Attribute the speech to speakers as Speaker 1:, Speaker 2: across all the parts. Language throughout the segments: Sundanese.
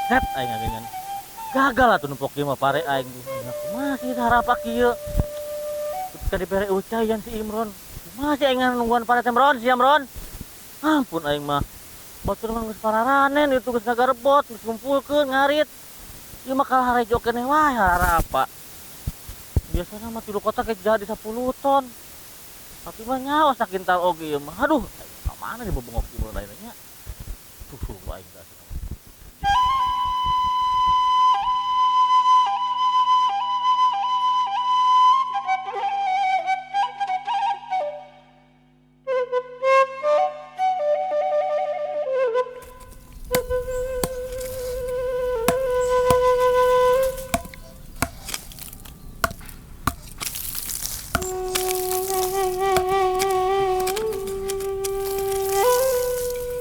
Speaker 1: Set aing agengan. Gagal atuh numpok ieu mah pare aing. Kumaha sih harapa kieu. Ketika dibere ucayan si Imron. Kumaha sih aing nungguan pare teh Imron, si Imron. Ampun aing mah. Batur mah geus pararanen itu geus ngagarebot, geus ngumpulkeun ngarit. Ieu mah kalah harejo keneh wae harapa. Biasana mah 3 kotak ge jadi 10 ton. Tapi mah nyawa sakintal oge ieu mah. Aduh, ka mana dibebengok Imron ayeuna nya? Tuh, aing teh.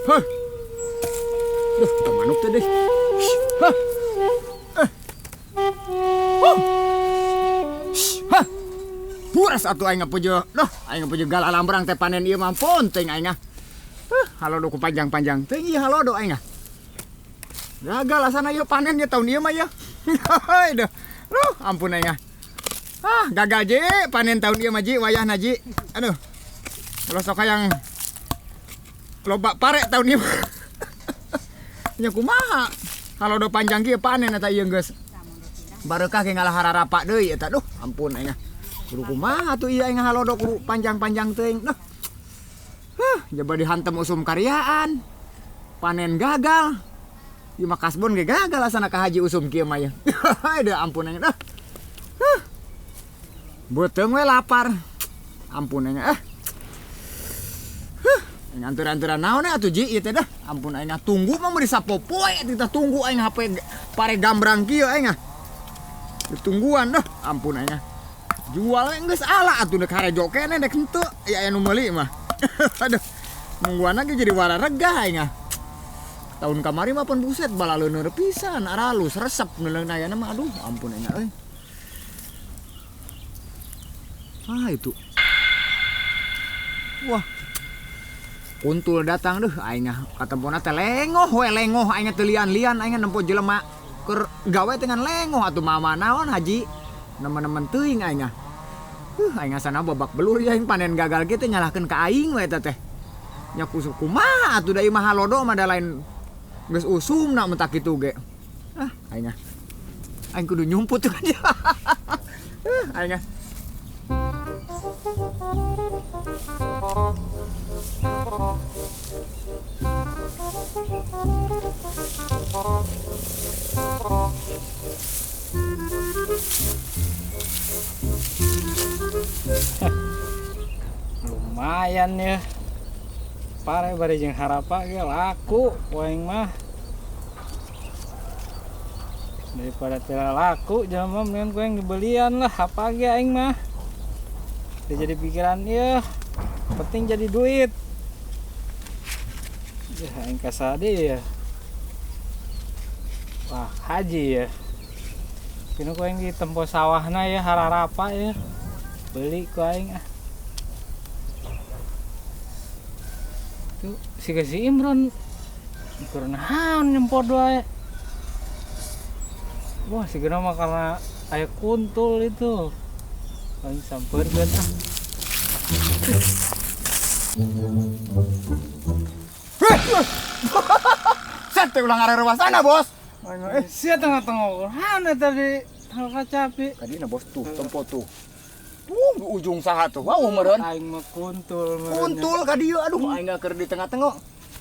Speaker 2: Hah. Duh, teu manuk teh deh. Hah. Huh. Hah. Puras atuh aing ngapujo. Duh, aing ngapujo gal alambrang teh panen ieu mah ampun teuing aing ah. Huh, halodo ku panjang-panjang teuing ieu halodo aing ah. Gagal asana ieu panen ieu tahun ieu mah ieu. Heuy duh. Duh, ampun aing ah. Ah, gagal je panen tahun ieu mah ji wayahna ji. Aduh. Ulah sok hayang loba pare tahun ieu. Nya kumaha? Halodo panjang kieu panen eta ieu geus. Barekah ge ngalah hararapa deui eta duh, ampun aing ah. Kudu kumaha atuh ieu aing halodo kudu panjang-panjang teuing duh. Huh, jaba dihantem usum karyaan. Panen gagal. Ieu mah kasbon ge gagal asana ka haji usum kieu mah ieu. Duh, ampun aing duh. Huh. Beuteung we lapar. Ampun aing ah. Huh. Ngantur-anturan naon atuh ji ieu teh dah. Ampun aing ah, tunggu mah meuli sapopoe kita tunggu aing HP pare gambrang kieu aing ah. Ditungguan dah, ampun aing ah. Jual geus ala atuh deuk harejo keneh dek henteu, ya aya nu meuli mah. Aduh, nungguan lagi jadi wararegah aing ah. Tahun kamari mah pun buset balaleuneur pisan, aralus resep neuleun ayana mah aduh ampun aing euy. Ah itu. Wah. Kuntul datang deh aing ah katempona teh lengoh we lengoh aing teh lian-lian aing nempo jelema keur gawe teh ngan lengoh atuh mama naon haji nemen-nemen teuing aing ah. Aing asana babak belur ya aing panen gagal ge teh nyalahkeun ka aing we eta teh. Nya kumaha atuh da ieu mah halodo mah da lain geus usumna mun tak kitu ge. Ah aing ah. Aing kudu nyumput tuh kan. Aing ah.
Speaker 3: Lumayan ya. Pare bari jeung harapa ge laku aing mah. Daripada tidak laku jelema mendingan ku aing dibelian lah apa ge aing mah. Udah jadi pikiran ieu. Penting jadi duit. Ya aing kasadi ya. Wah, haji ya. Kini ku aing di tempo sawahna ya hararapa ya. Beli ku aing ah. Tuh si si Imron keur naon nyempot wae. Wah, si gena mah karena aya kuntul itu. Aing sampeurkeun ah.
Speaker 2: Set teh ulah ngarerewasana, Bos.
Speaker 3: Sia tengah-tengah hana tadi tanggal kacapi.
Speaker 2: Kadina Bos tuh, tempo tuh. Tuh di ujung saha tuh. Wah, meureun.
Speaker 3: Aing mah kuntul meureun.
Speaker 2: Kuntul ka dieu aduh aing keur di tengah-tengah.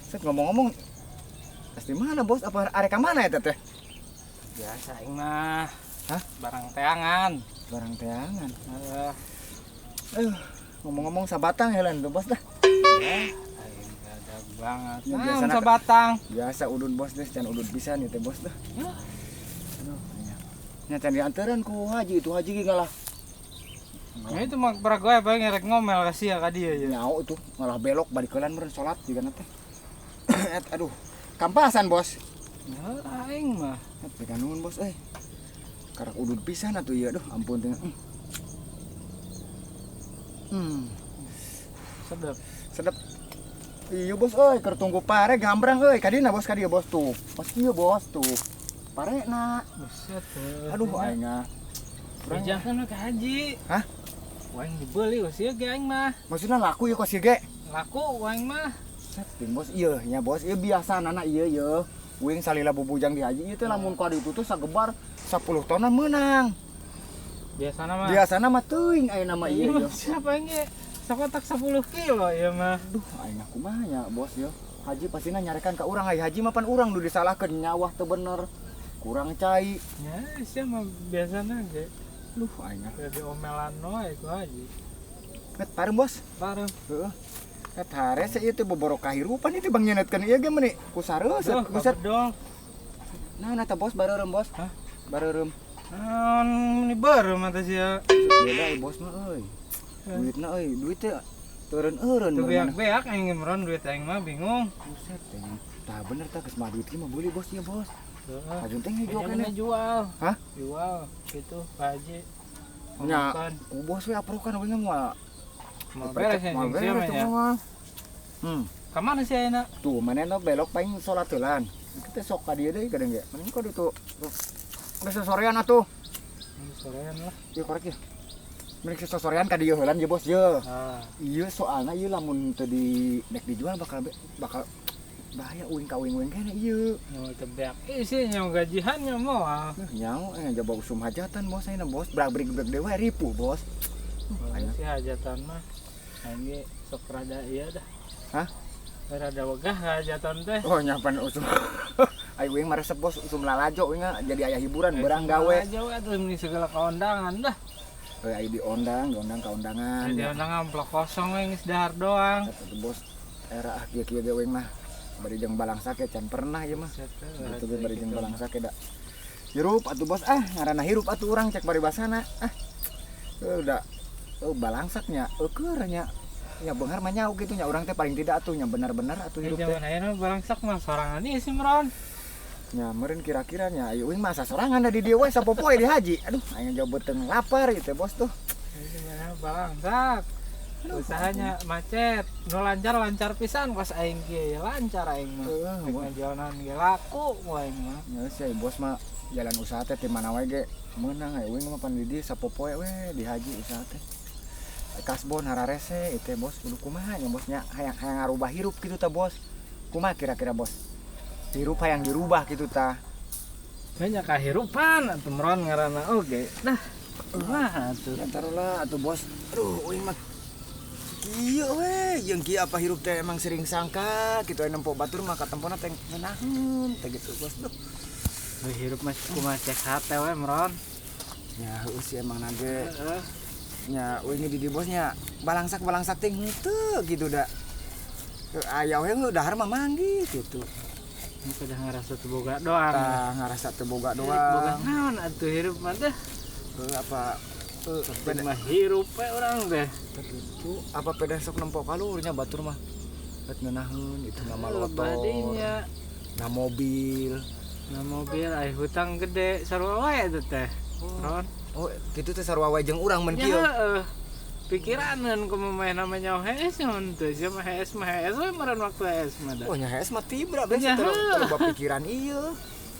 Speaker 2: Set ngomong-ngomong di mana Bos? Apa arek ka mana eta teh?
Speaker 3: Biasa aing mah.
Speaker 2: Hah?
Speaker 3: Barang teangan.
Speaker 2: Barang teangan.
Speaker 3: Heeh.
Speaker 2: Ngomong-ngomong sabatang helan tuh Bos dah.
Speaker 3: Aing gadag banget.
Speaker 2: Ya,
Speaker 3: biasa sabatang.
Speaker 2: Biasa udud Bos deh, can udud pisan ieu teh Bos dah. Aduh, nya can diantaran ku haji itu haji ge ngalah.
Speaker 3: Ya itu mah pernah gue apa ngerek ngomel ka sia ka dieu ya.
Speaker 2: Nyau itu ngalah belok balik heulan meureun salat juga teh. Aduh, kampasan Bos.
Speaker 3: Ya aing mah.
Speaker 2: Pegang nuhun Bos euy. Karak udud pisan atuh ieu aduh ampun teh.
Speaker 3: Sedep.
Speaker 2: Sedep. Iya Bos euy, keur tunggu pare gambrang euy. Kadina Bos ka dieu Bos tuh. Pas ieu Bos tuh. parena.
Speaker 3: Buset.
Speaker 2: Aduh aing ah.
Speaker 3: Bejakeun we ka haji.
Speaker 2: Hah?
Speaker 3: Ku aing dibeli ku sia ge aing mah.
Speaker 2: Maksudna laku ieu ku sia ge?
Speaker 3: Laku ku aing mah.
Speaker 2: Set bos ieu nya bos ieu biasanana ieu ye. Uing salila bubujang di haji ieu teh lamun ka ditu teh sagebar 10 tonan meunang.
Speaker 3: Biasana mah.
Speaker 2: Biasana mah teuing ayeuna mah ieu ye.
Speaker 3: Siapa aing ge? Sakotak 10 kilo ieu mah.
Speaker 2: Aduh aing kumaha nya bos ye. Haji pastina nyarekan ka urang, ai haji mah pan urang nu disalahkeun nyawah teu bener. Kurang cai.
Speaker 3: Ya, sia mah biasana ge.
Speaker 2: Duh aing ah.
Speaker 3: Jadi omelan wae ku haji.
Speaker 2: Net parem bos.
Speaker 3: Parem.
Speaker 2: Heeh. Net harese ieu teh boboro kahirupan ieu teh bang nyeunetkeun ieu ge meuni ku sareuseut buset. Nah, nah teh bos bareureum bos.
Speaker 3: Hah?
Speaker 2: Bareureum.
Speaker 3: Naon meuni beureum atuh sia.
Speaker 2: Beda euy bos mah euy. Duitna euy, duit teh teureun-eureun.
Speaker 3: Teu beak-beak aing meureun duit aing mah bingung.
Speaker 2: Buset teh. Tah bener tah geus mah duit ieu mah beuli bos ieu bos. Heeh. Ajun teh ngejo keneh.
Speaker 3: Jual.
Speaker 2: Hah?
Speaker 3: Jual gitu Pak Haji.
Speaker 2: Nya, ku bos we aprokan we moal.
Speaker 3: Moal beres ya jeung sia mah nya. Ka mana sih ayeuna?
Speaker 2: Tuh manehna belok paling salat heulan. Kita sok ka dieu deui kadang ge. Mending ka ditu. Geus sorean atuh.
Speaker 3: Sorean lah.
Speaker 2: Ieu korek ieu. Mending sosorean ka dieu heulan ye bos ye.
Speaker 3: Ah.
Speaker 2: Ieu soalna ieu lamun teu di nek dijual bakal bakal bahaya uing ka uing-uing kene ieu.
Speaker 3: Oh teu beak. Ih sih nyaho gajihan nya moal.
Speaker 2: Nyaho jaba usum hajatan bos ayeuna bos. Brag-brig deui we ripuh bos.
Speaker 3: Ayo sih hajatan mah. Aing ge sok rada ieu dah.
Speaker 2: Hah?
Speaker 3: Rada wegah hajatan teh.
Speaker 2: Oh nyapan usum. Ai uing mah resep bos usum lalajo uing jadi aya hiburan berang gawe.
Speaker 3: Lalajo atuh meni segala kaondangan dah.
Speaker 2: Ai diondang, diondang ka undangan.
Speaker 3: Diondang amplop kosong we geus dahar doang.
Speaker 2: Eta bos era ah kieu-kieu ge uing mah. Bari jeung balangsak ge can pernah ieu mah. Gitu ge bari jeung balangsak ge da. Hirup atuh bos ah, ngaranna hirup atuh urang cek paribasana ah. Udah balangsaknya, eueur nya. Nya beunghar mah nyau kitu nya urang teh paling tidak atuh nya bener-bener atuh hirup teh.
Speaker 3: Zaman ayeuna balangsak mah sorangan ieu si Mron.
Speaker 2: Nya meureun kira-kira nya ayo uing mah sasorangan da di dieu we sapopoe di haji. Aduh aing jauh beuteung lapar ieu teh bos tuh.
Speaker 3: Gimana balangsak. Usahanya macet, nu lancar-lancar pisan pas aing kieu ya lancar aing mah. Rek ngajualan ge laku ku aing mah.
Speaker 2: Nya sih bos mah jalan usaha teh ti mana wae ge meunang aya uing mah pan di dieu sapopoe we di haji usaha teh. Kasbon hararese ieu teh bos kudu kumaha nya bos nya hayang hayang ngarubah hirup kitu tah bos. Kumaha kira-kira bos? Hirup hayang dirubah kitu tah.
Speaker 3: Banyak kahirupan atuh mron ngaranna oge. Nah, kumaha atuh?
Speaker 2: Ya taruhlah atuh bos. Aduh uing mah kieu we, jeung kieu apa hirup teh emang sering sangka kitu aya nempo batur mah katempona teh ngeunaheun teh gitu bos duh.
Speaker 3: Hirup mah kumaha cek hate we mron.
Speaker 2: Nya heueuh sih emang nage. Heeh. Nya uing di dieu bos nya balangsak-balangsak teh henteu gitu da. Aya we dahar mah manggih gitu.
Speaker 3: Sudah ngerasa teu boga doang.
Speaker 2: Tah ngerasa teu boga doang.
Speaker 3: Boga naon atuh hirup mah teh?
Speaker 2: Apa
Speaker 3: peda mah hirup we urang teh.
Speaker 2: Gitu apa peda sok nempo kalurnya batur mah. Bet ngeunaheun itu nama lotor. Na mobil.
Speaker 3: Na mobil ai hutang gede sarua wae eta teh. Ron.
Speaker 2: Oh, kitu teh sarua wae jeung urang mun kieu.
Speaker 3: Heeh. Pikiraneun kumaha namanya hees mun teu sia mah hees mah hees we meureun waktu hees mah da.
Speaker 2: Oh nya hees mah tibra biasa terlalu pikiran ieu.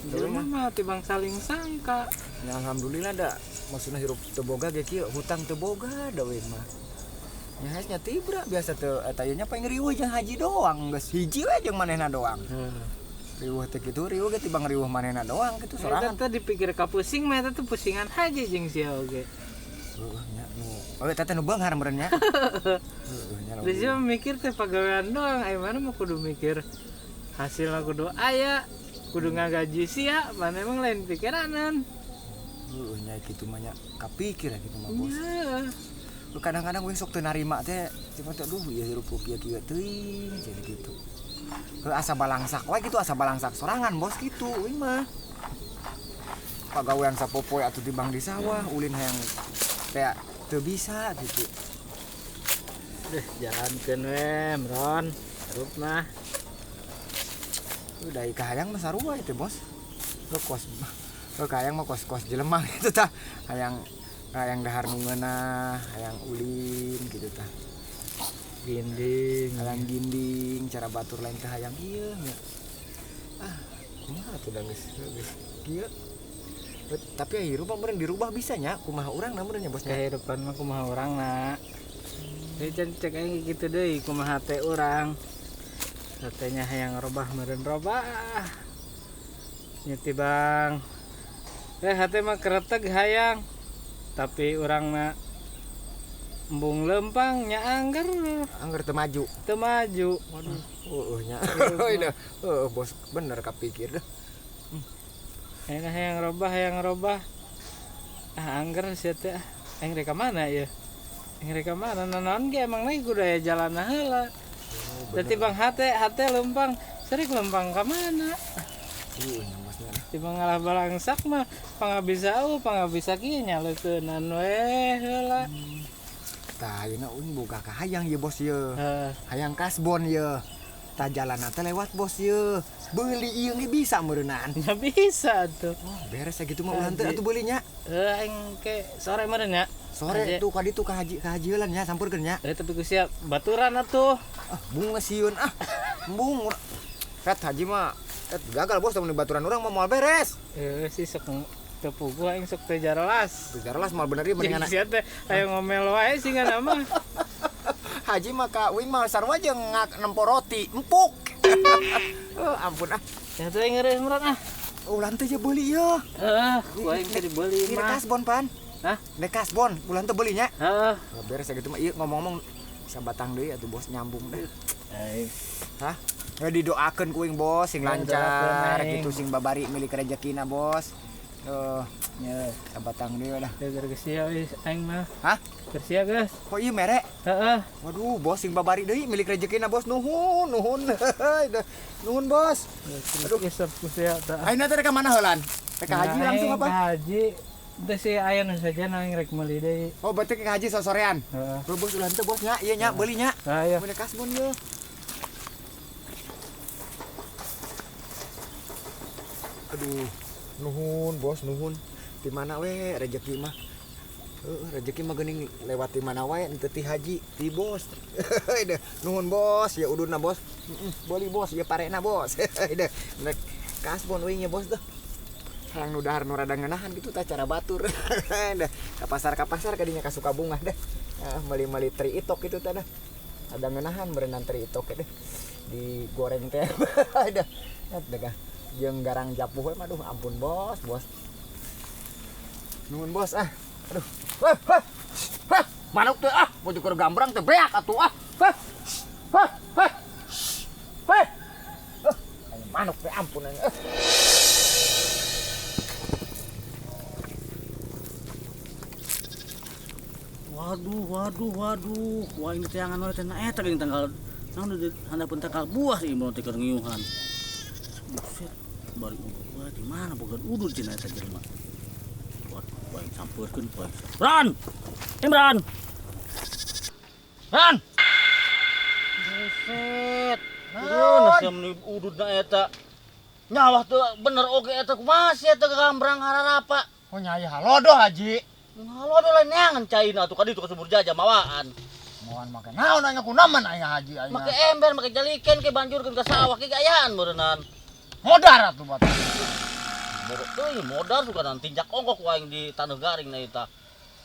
Speaker 3: Jelema mah tibang saling sangka.
Speaker 2: Ya alhamdulillah da maksudna hirup teu boga ge kieu hutang teu boga da we mah. Nya hees nya tibra biasa teu eta ieu nya paling riweuh jeung haji doang geus hiji we jeung manehna doang. Riweuh teh kitu riweuh ge tibang riweuh manehna doang kitu sorangan.
Speaker 3: Eta teh dipikir ka pusing mah eta teh pusingan haji jeung sia oge.
Speaker 2: Heuh nya nu. Oh eta teh nu beunghar meureun nya. Heuh nya.
Speaker 3: Geus mikir teh pagawean doang, ai mana mah kudu mikir hasilna kudu aya, kudu ngagaji sia, mana emang lain pikiranan.
Speaker 2: Heuh nya kitu mah nya kapikir kitu mah bos. Kadang-kadang gue sok teu narima teh, cuma teh aduh ieu hirup kieu-kieu teuing jadi kitu. Heuh asa balangsak we kitu asa balangsak sorangan bos kitu euy mah. Pagawean sapopoe atuh tibang di sawah ulin hayang teh teu bisa gitu.
Speaker 3: Deh jalankeun we mron, hirup mah.
Speaker 2: Udah kahayang mah sarua itu bos. Lo kos lo kahayang mah kos-kos jelema gitu tah. Hayang hayang dahar nu ngeunah, hayang ulin gitu tah.
Speaker 3: Ginding,
Speaker 2: hayang ginding, cara batur lain teh hayang ieu nya. Ah, Kumaha atuh da geus geus kieu. Tapi hirup mah meureun dirubah bisa nya, kumaha urang na meureun nya bos nya.
Speaker 3: Kehidupan mah kumaha urangna. Deui can cek aing kitu deui kumaha teh urang. Hatenya hayang robah meureun robah. Nya tibang. Hate mah kereteg hayang. Tapi urangna embung lempang nya angger.
Speaker 2: Angger teu maju.
Speaker 3: Teu maju.
Speaker 2: Waduh, heueuh nya. Heueuh bos bener kapikir deh.
Speaker 3: Ayeuna hayang robah, hayang robah. Ah angger sia teh. Aing rek ka mana ieu? Aing rek ka mana? Nanaon ge emang lagi kudu aya jalanna heula.
Speaker 2: Oh,
Speaker 3: Tadi bang hate, hate lempang, serik lempang ka mana?
Speaker 2: Heueuh nya bos nya.
Speaker 3: Tibang ngalah balangsak mah pangabisa eueuh, pangabisa kieu nyaleukeunnan we heula.
Speaker 2: Tah ayeuna uing boga ka hayang ieu bos ieu.
Speaker 3: Heeh.
Speaker 2: Hayang kasbon ieu. Tah jalanna teh lewat bos ieu. Beuli ieu ge bisa meureunan.
Speaker 3: Nya bisa atuh.
Speaker 2: Oh, beres gitu mah ulah teu atuh beulinya.
Speaker 3: Heuh aing ke sore meureun nya.
Speaker 2: Sore
Speaker 3: Haji.
Speaker 2: tuh ka ditu ka haji ka haji heula nya sampurkeun nya.
Speaker 3: Tapi ku siap baturan atuh.
Speaker 2: Ah, bung sieun ah. Embung. Ret haji mah ret gagal bos lamun baturan urang mah moal beres.
Speaker 3: Heuh sih sok teu puguh aing sok teu jaralas.
Speaker 2: Teu jaralas moal bener ieu mendingan
Speaker 3: Jeung sia teh aya ngomel wae sih ngan mah.
Speaker 2: Haji mah ka uing mah sarua jeung ngak nempo roti empuk. Oh, ampun ah.
Speaker 3: Ya teh ngeureuh meureun ah.
Speaker 2: Ulah teh je beuli ieu.
Speaker 3: Heeh, ku aing teh dibeli
Speaker 2: Ini
Speaker 3: mah.
Speaker 2: kasbon pan.
Speaker 3: Hah?
Speaker 2: Nek kasbon, ulah teh beulinya.
Speaker 3: Heeh.
Speaker 2: Nah, beres gitu mah ieu ngomong-ngomong sabatang deui atuh bos nyambung deh.
Speaker 3: Aing.
Speaker 2: Hah? Ya didoakeun ku uing bos sing
Speaker 3: Ya,
Speaker 2: lancar
Speaker 3: doakeun, aing.
Speaker 2: gitu sing babari milik rezekina bos.
Speaker 3: Ya,
Speaker 2: Sabatang deui lah.
Speaker 3: teh geus sia euy aing mah.
Speaker 2: Hah?
Speaker 3: Geus sia geus.
Speaker 2: Kok ieu mere?
Speaker 3: Heeh.
Speaker 2: Waduh, bos sing babari deui milik rezekina bos nuhun, nuhun. Nuhun bos.
Speaker 3: Aduh, geus ku sia tah.
Speaker 2: Ayeuna teh rek ka mana heulan? Rek ka haji langsung apa?
Speaker 3: Ka haji. Teh sih aya nu saja aing rek meuli deui.
Speaker 2: Oh, berarti ke haji sosorean.
Speaker 3: Heeh.
Speaker 2: Bro, bos ulah teu bos nya, ieu nya beuli nya.
Speaker 3: Ayo.
Speaker 2: Mun kasbon ieu. Aduh, nuhun bos, nuhun. Di mana we rezeki mah? Heeh, rezeki mah geuning lewat di mana wae henteu ti haji, ti bos. Deh, nuhun bos, ya udunna bos. Heeh, beuli bos, ya parena bos. Deh, nek kasbon euy nya bos dah. Hayang nu dahar nu rada ngeunahan gitu tah cara batur. Dah, ka pasar kadinya ka Sukabungah dah. Ah, meuli-meuli tri itok gitu tah dah. Ada ngeunahan berenang tri itok deh. Digoreng teh. Dah. Dah jeung garang japuh we mah aduh ampun bos, bos. Nuhun bos ah. Aduh. Wah, wah. Wah, manuk teh ah, bojo keur gambrang teh beak atuh ah. Wah. Wah, wah. Wah. Aya manuk teh ampun aing.
Speaker 1: Waduh, waduh, waduh. Wah, ini teangan oleh teh eta geuning tanggal naon di handapeun tanggal buah si Imron teh keur ngiuhan. Buset, bari udud wae di mana boga udud cenah eta jelema. Waduh, aing sampeurkeun ku aing. Ron! Imron! Ron! Buset. Naon sia meuni ududna eta. Nyawah teu bener oge eta kumaha sia teh gambrang hararapa.
Speaker 2: Oh nyai halodo haji.
Speaker 1: Halodo lain neangan caina atuh ka ditu ka sumur jaja mawaan.
Speaker 2: Moan make naon aing kunaman aing haji aing.
Speaker 1: Make ember, make jaliken ke banjurkeun ka sawah ke gayaan meureunnan.
Speaker 2: Modar atuh batu.
Speaker 1: Borok teuing modar suka nanti tinjak ongkok ku aing di taneuh garing na eta.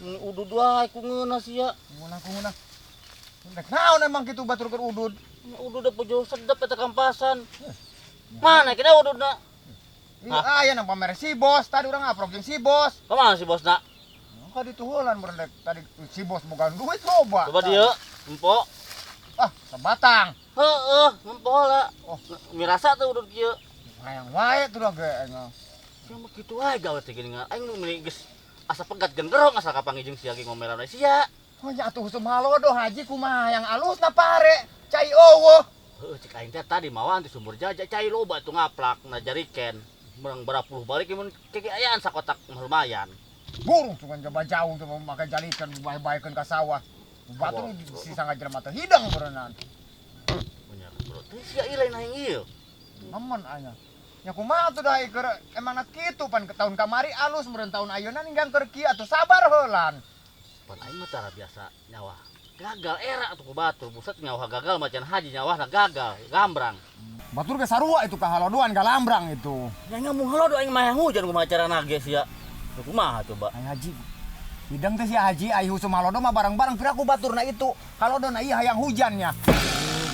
Speaker 1: Udud wae ku ngeunah sia.
Speaker 2: Ngeunah ku ngeunah. Rek naon emang kitu batur keur udud?
Speaker 1: Udud da pujo sedep eta kampasan. Mana kena ududna?
Speaker 2: Iya, aya nang pamer si bos, tadi urang ngaprok jeung si bos.
Speaker 1: Kumaha si bosna?
Speaker 2: Ka ditu heulan meureun rek tadi si bos boga duit loba.
Speaker 1: Coba dieu, empok.
Speaker 2: Ah, sebatang.
Speaker 1: Heeh, empo heula.
Speaker 2: Oh,
Speaker 1: mirasa teh udud kieu.
Speaker 2: Hayang wae tuh ge aing.
Speaker 1: Sia mah kitu wae gawe teh geuningan. Aing nu meuni geus asa pegat genderong asa kapanggih jeung sia ge ngomelan we sia.
Speaker 2: Oh nya atuh usum halodo haji kumaha yang alusna pare, cai eueuh.
Speaker 1: Heueuh cek aing teh tadi mawaan ti sumur jaja cai loba atuh ngaplak na jariken. Menang berapa puluh balik mun keke ayaan sakotak mah lumayan.
Speaker 2: Burung sugan coba jauh coba make jalikan bae-baekeun ka sawah. Batur si sangga jelema teh hidang beureunan.
Speaker 1: Punya bro teh sia ieu lain aing ieu.
Speaker 2: Nemen aya. Ya kumaha atuh da keur emangna kitu pan ke tahun kamari alus meureun tahun ayeuna ninggang keur kieu atuh sabar heulan.
Speaker 1: Pan aing mah tara biasa nyawa. Gagal era atuh ku batur, buset nyawa gagal macan haji nyawahna gagal, gambrang.
Speaker 2: Batur ge sarua itu ka halodoan galambrang itu.
Speaker 1: Ya ngomong halodo aing mah hujan kumaha carana ge sia. Kumaha coba?
Speaker 2: Ai haji. Hidang teh si haji ai husum halodo mah bareng-bareng piraku baturna itu. Halodona ieu hayang hujannya.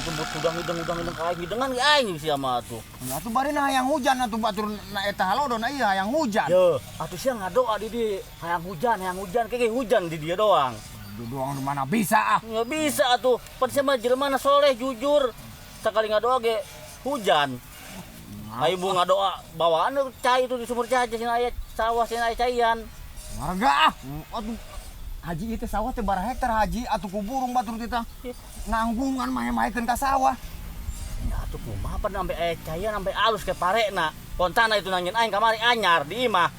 Speaker 1: Jemput udang hidang udang hidang ka aing hidengan ge aing sia mah atuh.
Speaker 2: Ya atuh barina hayang hujan atuh batur na eta halodona ieu hayang hujan.
Speaker 1: Ye, atuh sia ngadoa di dieu hayang hujan ke hujan di dieu doang.
Speaker 2: Doang di mana bisa ah.
Speaker 1: Nggak bisa atuh. Pan sia mah jelema na soleh jujur. Sakali ngadoa ge hujan. Ayo bu ngadoa bawaan cai itu di sumur caja sini aya sawah sini aya caian.
Speaker 2: Warga ah. Atuh haji ieu teh sawah teh bara hektar haji atuh ku burung batur teh nanggungan mahe-mahekeun ka sawah.
Speaker 1: Ya atuh kumaha pan sampe aya caian sampe alus ke parekna. Pontana itu nangin aing kamari anyar di imah.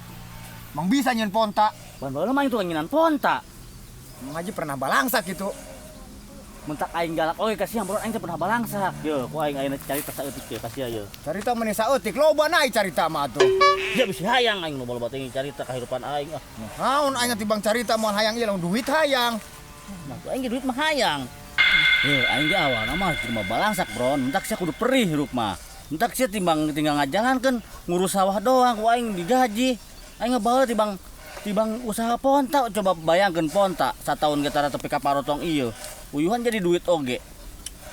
Speaker 2: Mang bisa nyeun ponta.
Speaker 1: Pan baheula mah itu nginan ponta.
Speaker 2: Mang haji pernah balangsak gitu.
Speaker 1: Mentak aing galak oge ka sia bro aing teh pernah balangsak. Ye, ku aing ayeuna carita saeutik ye ka sia ye.
Speaker 2: Carita meni saeutik loba na carita mah atuh.
Speaker 1: Ya bisi hayang aing loba-loba teh carita kahirupan aing ah.
Speaker 2: Naon aing tibang carita moal hayang ieu lamun duit hayang.
Speaker 1: Nah, aing ge duit mah hayang. Ye, aing ge awalna mah cuma balangsak bro, mentak sia kudu perih hirup mah. Mentak sia timbang tinggal ngajalankeun ngurus sawah doang ku aing digaji. Aing ngebaheula tibang usaha ponta coba bayangkeun ponta sataun ge tara tepi ka parotong ieu. Uyuhan jadi duit oge.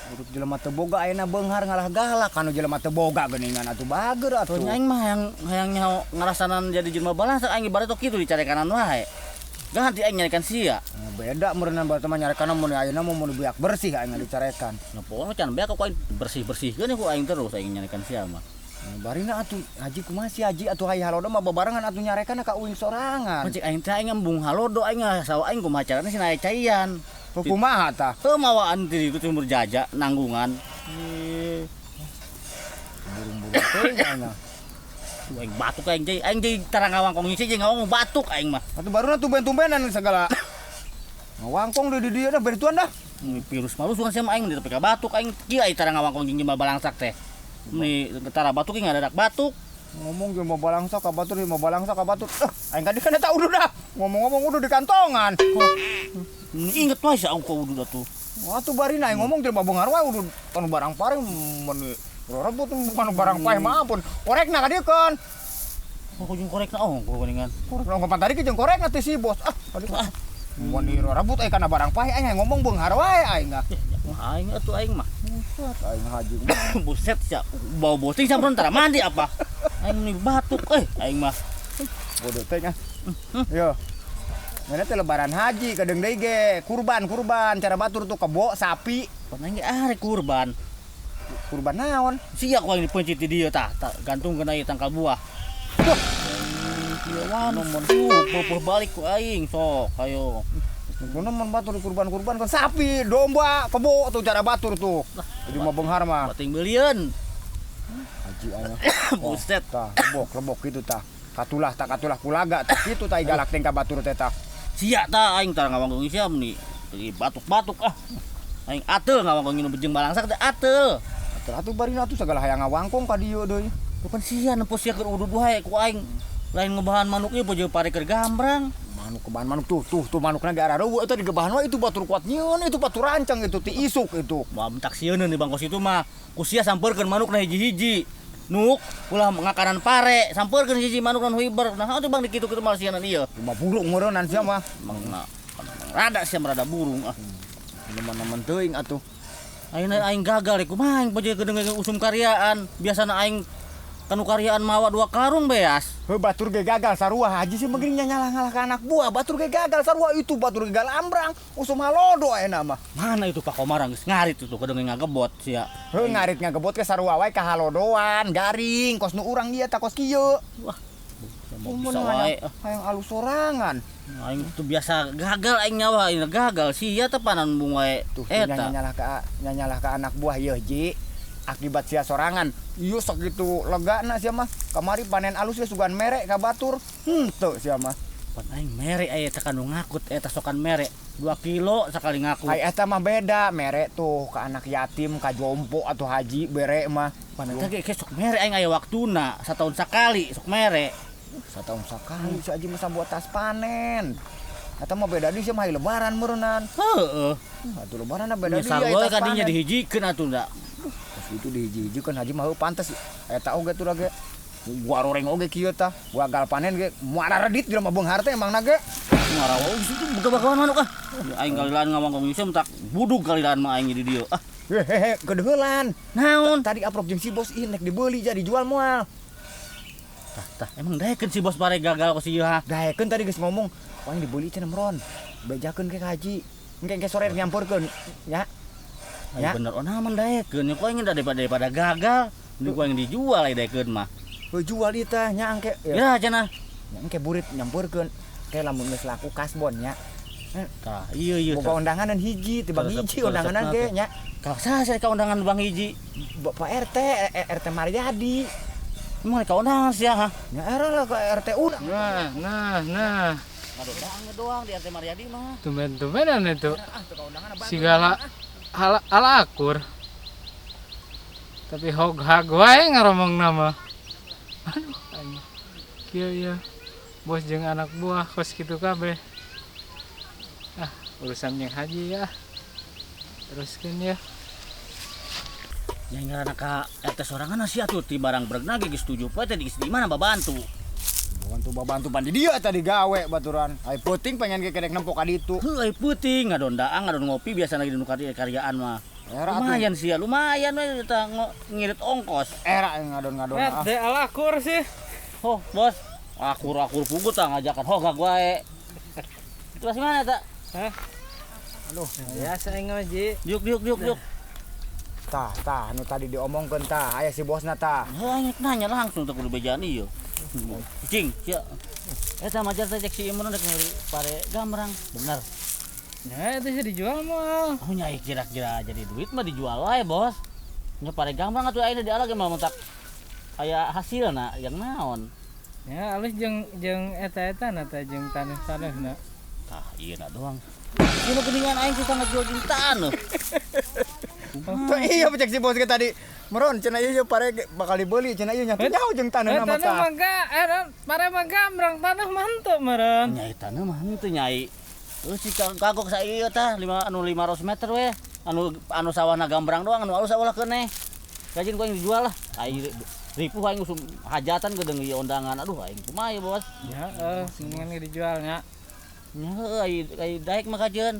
Speaker 2: Urut jelema teu boga ayeuna beunghar ngalah galak kanu jelema teu boga geuningan atuh bager atuh.
Speaker 1: Aing mah hayang nyaho ngarasanan jadi jelema balangsak aing ibarat kitu dicarekanan wae. Ganti aing nyarekan sia.
Speaker 2: Nah, beda meureunna batur mah nyarekan mun ayeuna mun beak bersih aing dicarekan.
Speaker 1: Nah, pokona can beak ku aing bersih-bersihkeun ku aing terus aing nyarekan sia mah.
Speaker 2: Nah, barina atuh haji kumaha si haji atuh hayang halodo mah babarengan atuh nyarekan ka uing sorangan.
Speaker 1: Cek aing teh aing embung halodo aing sawah aing kumaha carana sina aya caian.
Speaker 2: Kumaha tah?
Speaker 1: Heuh mawaan di ditu sumur jaja nanggungan.
Speaker 2: Burung-burung teh nya.
Speaker 1: Tuh aing batuk aing deui, aing deui tara ngawangkong hiji jeung ngawangkong batuk aing mah.
Speaker 2: Atuh baruna tumben-tumbenan segala. Ngawangkong di dieu dah beri tuan dah.
Speaker 1: Virus malu sugan sia mah aing di tepi ka batuk aing kieu aing tara ngawangkong jeung jelema balangsak teh. Ni tara batuk ge ngadadak batuk.
Speaker 2: Ngomong jeung mau balangsak ka batur, mau balangsak ka batur. Aing tadi kan eta uduh dah. Ngomong-ngomong uduh di kantongan.
Speaker 1: Inget wae sia aku uduh atuh.
Speaker 2: Atuh barina aing ngomong jelema beunghar wae uduh kanu barang paring mun rebut kanu barang paeh mah ampun. Korekna ka dieu keun.
Speaker 1: Oh jeung korekna oh geuningan.
Speaker 2: Korekna ngomong tadi jeung korekna teh si bos. Ah, aduh. Mun rebut aing kana barang paeh aing ngomong beunghar wae aing ah.
Speaker 1: Aing atuh aing mah.
Speaker 2: Buset aing haji.
Speaker 1: Buset sia bau bosing sampun tara mandi apa. Aing ni batuk aing mah.
Speaker 2: Bodoh teh nya. Yo. Mana teh lebaran haji kadang deui ge kurban cara batur tuh kebo sapi.
Speaker 1: Pan aing ge arek kurban.
Speaker 2: Kurban naon?
Speaker 1: Sia ku aing dipencit di dieu tah, gantungkeun ieu tangkal buah. Wah. Ieu mun tuh balik ku aing sok ayo.
Speaker 2: Kuno mun batur kurban-kurban kan sapi, domba, kebo tuh cara batur tuh. Jadi mah beunghar mah.
Speaker 1: Bating beulieun.
Speaker 2: Haji aya.
Speaker 1: Buset
Speaker 2: tah, lebok kitu tah. Katulah tak katulah kulaga tah kitu tah galak teh ka batur teh tah.
Speaker 1: Sia tah aing tara ngawangkong sia meni batuk-batuk ah. Aing ateul ngawangkong nu jeung balangsak teh ateul.
Speaker 2: Ateul atuh barina atuh sagala hayang ngawangkong ka dieu deui.
Speaker 1: Bukan sia nempo sia keur udud wae ku aing. Lain ngebahan manuk ieu jeung pare keur gambrang.
Speaker 2: Manuk kebahan manuk tuh manukna ge arareuweut eta digebahan wae itu batur kuat nyieun itu batur rancang itu ti isuk itu.
Speaker 1: Wah mentak sieun di bangkos itu mah. Ku sia sampeurkeun manukna hiji-hiji. Nuk ulah ngakanan pare sampeurkeun hiji manuk nu hiber. Nah atuh bang dikitu-kitu malah sianan ieu.
Speaker 2: Cuma burung meureunnan sia mah.
Speaker 1: Mang rada sia rada burung ah.
Speaker 2: Nemen-nemen teuing atuh.
Speaker 1: Ayeuna aing gagal kumaha aing poje gedeung usum karyaan. Biasana aing kanu karyaan mawa 2 karung beas.
Speaker 2: Heuh batur ge gagal sarua haji sih begini nyalah-ngalah ka anak buah. Batur ge gagal sarua itu batur ge galambrang usum halodo ayeuna mah.
Speaker 1: Mana itu Pak Komar geus ngarit itu kedeung ngagebot sia.
Speaker 2: Heuh ngarit ngagebot ke sarua wae ka halodoan garing kos nu urang ieu tah kos kieu.
Speaker 1: Wah. Bisa wae
Speaker 2: hayang alus sorangan.
Speaker 1: Aing tuh biasa gagal aing nyawa aing gagal sia teh panan bung wae.
Speaker 2: Tuh nyanyalah ka anak buah yeuh ji. Akibat sia sorangan ieu sakitu legana sia mah kamari panen alus ge sugan mere ka batur henteu sia mah.
Speaker 1: Pan aing mere aya teh kanu ngakut eta sokan mere 2 kilo sakali ngaku.
Speaker 2: Ai eta mah beda mere tuh ka anak yatim ka jompo atau haji bere mah.
Speaker 1: Pan eta ge sok mere aing aya waktuna sataun sakali sok mere.
Speaker 2: Sataun sakali si haji mah buat tas panen. Eta mah beda deui sia mah lebaran meureunnan.
Speaker 1: Heeh.
Speaker 2: Atuh lebaran beda deui
Speaker 1: aya tas panen. Kadinya dihijikeun atuh da.
Speaker 2: Itu dihiji-hiji kan haji mah pantes eta oge tuh ge. Gua roreng oge kieu tah. Gagal panen ge moal redit jelema beunghar teh emangna ge.
Speaker 1: Ngarawa situ buka-bukaan manuk ah. Aing kalilan ngawangkong ieu tak budug kalilan mah aing di dieu. Ah,
Speaker 2: hehehe, kedeuheulan.
Speaker 1: Naon?
Speaker 2: Tadi aprok jeung si bos ih nek dibeli jadi dijual moal.
Speaker 1: Tah, tah, emang daekeun si bos pare gagal ku si ieu ha.
Speaker 2: Daekeun tadi geus ngomong, paling dibeli cenah meron. Bejakeun ke ka haji. Engke engke sore nyamperkeun nya.
Speaker 1: Ya bener onaman daekeun ku aing daripada gagal, mending ku aing dijual ai daekeun mah.
Speaker 2: Heuh jual ieu tah nya engke.
Speaker 1: Ya cenah.
Speaker 2: Nya engke burit nyamperkeun. Ke lamun geus laku kasbon nya.
Speaker 1: Tah, iya iya.
Speaker 2: Boga undangan hiji, tibang hiji undangan ge nya.
Speaker 1: Kalau saya ka undangan bang hiji.
Speaker 2: Bapak RT, RT Maryadi.
Speaker 1: Emang ka undangan sia ha?
Speaker 2: Nya era lah ka RT urang.
Speaker 3: Nah, nah, nah.
Speaker 1: Ngadondangan doang di RT Maryadi mah.
Speaker 3: Tumben-tumbenan itu. Sigala ala akur. Tapi hog hag wae ngaromong nama. Aduh, aing. Kieu ieu. Bos jeung anak buah kos kitu kabeh. Ah, urusan jeung haji ya. Teruskeun ya.
Speaker 1: Yang ngaranna ka RT sorangan sia atuh ti barang bregna ge geus 7 poe teh di mana babantu.
Speaker 2: Babantu babantu pan di dieu tadi gawe baturan. Ai peuting pengen ge kedek nempo ka ditu.
Speaker 1: Heuh ai peuting ngadondaang ngadon ngopi biasa lagi nu karyaan mah.
Speaker 2: Era
Speaker 1: lumayan sia, lumayan we eta ngirit ongkos.
Speaker 2: Era ngadon-ngadon ah.
Speaker 3: Teh alakur sih.
Speaker 1: Oh, bos. Akur-akur pugut tah ngajakan hogak wae. Itu masih mana tak?
Speaker 3: Hah?
Speaker 2: Aduh,
Speaker 3: biasa aing mah, Ji.
Speaker 1: Diuk diuk diuk diuk.
Speaker 2: Tah, tah, nu tadi diomongkeun tah, aya si bosna tah.
Speaker 1: Heuh, aing nanya langsung teh kudu bejaan ieu. Cing, sia. Eta majar teh cek si Imron rek meuli pare gamrang. Bener.
Speaker 3: Nah, itu sih dijual mah.
Speaker 1: Oh, nyai kira-kira jadi duit mah dijual wae, Bos. Nya pare gamrang atuh ayeuna dialah ge mah mentak aya hasilna yang naon.
Speaker 3: Ya, alus jeung jeung eta-eta na teh jeung taneuh-taneuhna.
Speaker 1: Tah, ieu na doang. Ieu geuningan aing susah ngajual jeung taneuh.
Speaker 2: Tuh iya cek si bos ke tadi. Meron cenah ieu pare bakal dibeli cenah ieu nya nyaho jeung taneuhna mah
Speaker 3: tah. Taneuh mah ga, pare mah gambrang taneuh mah henteu meureun.
Speaker 1: Nyai taneuh mah henteu nyai. Heuh si kagok sa ieu tah 5 anu 500 meter we. Anu anu sawahna gambrang doang anu alus ulah keuneh. Rajin ku aing dijual lah. Aing ripuh aing usum hajatan geudeung ieu undangan. Aduh aing kumaha ieu bos.
Speaker 3: Ya heuh, mendingan dijual nya.
Speaker 1: Nya heuh ai daek mah kajeun.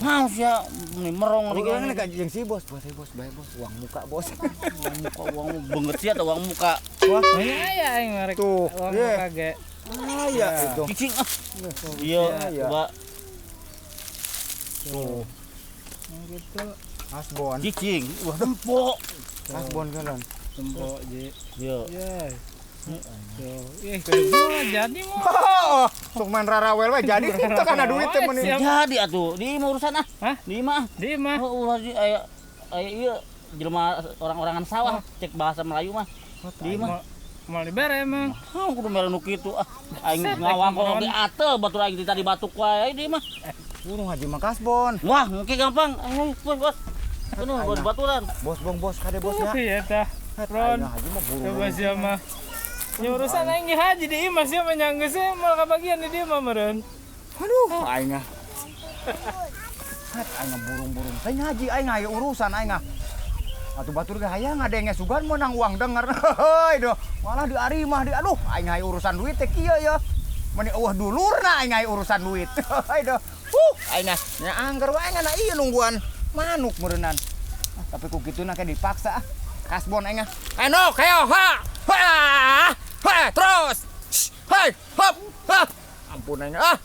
Speaker 1: Mau sia meni merong
Speaker 2: lagi. Urang ka jeung si bos, bos bos, bae bos, uang muka bos.
Speaker 1: Uang muka, uang beungeut sia atau uang muka.
Speaker 2: Wah,
Speaker 3: aya aing merek uang muka ge.
Speaker 2: Aya itu.
Speaker 1: Cicing ah. Iya, coba.
Speaker 2: Tuh.
Speaker 3: Gitu.
Speaker 2: Kasbon.
Speaker 1: Cicing, wah empok.
Speaker 2: Kasbon kan.
Speaker 3: Empok, Ji.
Speaker 1: Iya.
Speaker 3: Tuh, ih kudu jadi mah.
Speaker 2: Sok main rarawel we jadi teu kana duit teh meuni.
Speaker 1: Jadi atuh, di imah urusan ah.
Speaker 3: Hah?
Speaker 1: Di imah.
Speaker 3: Di imah.
Speaker 1: Oh, ulah di aya aya ieu jelema orang-orangan sawah, cek bahasa Melayu mah. Di imah.
Speaker 3: Moal dibere emang.
Speaker 1: Hah, kudu mere nu kitu ah. Aing ngawangkong di atel batur aing tadi batuk wae di imah.
Speaker 2: Burung haji mah kasbon.
Speaker 1: Wah, mungkin gampang. Ayo, bos, bos. Kudu bos baturan.
Speaker 2: Bos bong bos kade bosnya.
Speaker 3: Iya tah. Ron.
Speaker 2: Haji mah burung.
Speaker 3: Coba sia mah. Ya urusan aing ge haji di imah sia mah nyanggeus we moal kabagian di dieu mah meureun.
Speaker 2: Aduh, aing ah. Hat aing burung-burung. Aing haji aing aya urusan aing ah. Atuh batur ge hayang ngadenge sugan meunang uang denger. Heuy doh. Malah di ari mah di aduh aing aya urusan duit teh kieu ya. Meuni eueuh dulurna aing aya urusan duit. Heuy doh. Huh, aing ah nya angger wae ngana ieu nungguan manuk meureunan. Ah, tapi ku kituna ke dipaksa ah. Kasbon aing ah. Enok hayo ha. Ha. Ha, terus. Hai, hop, ha. Ampun aing ah.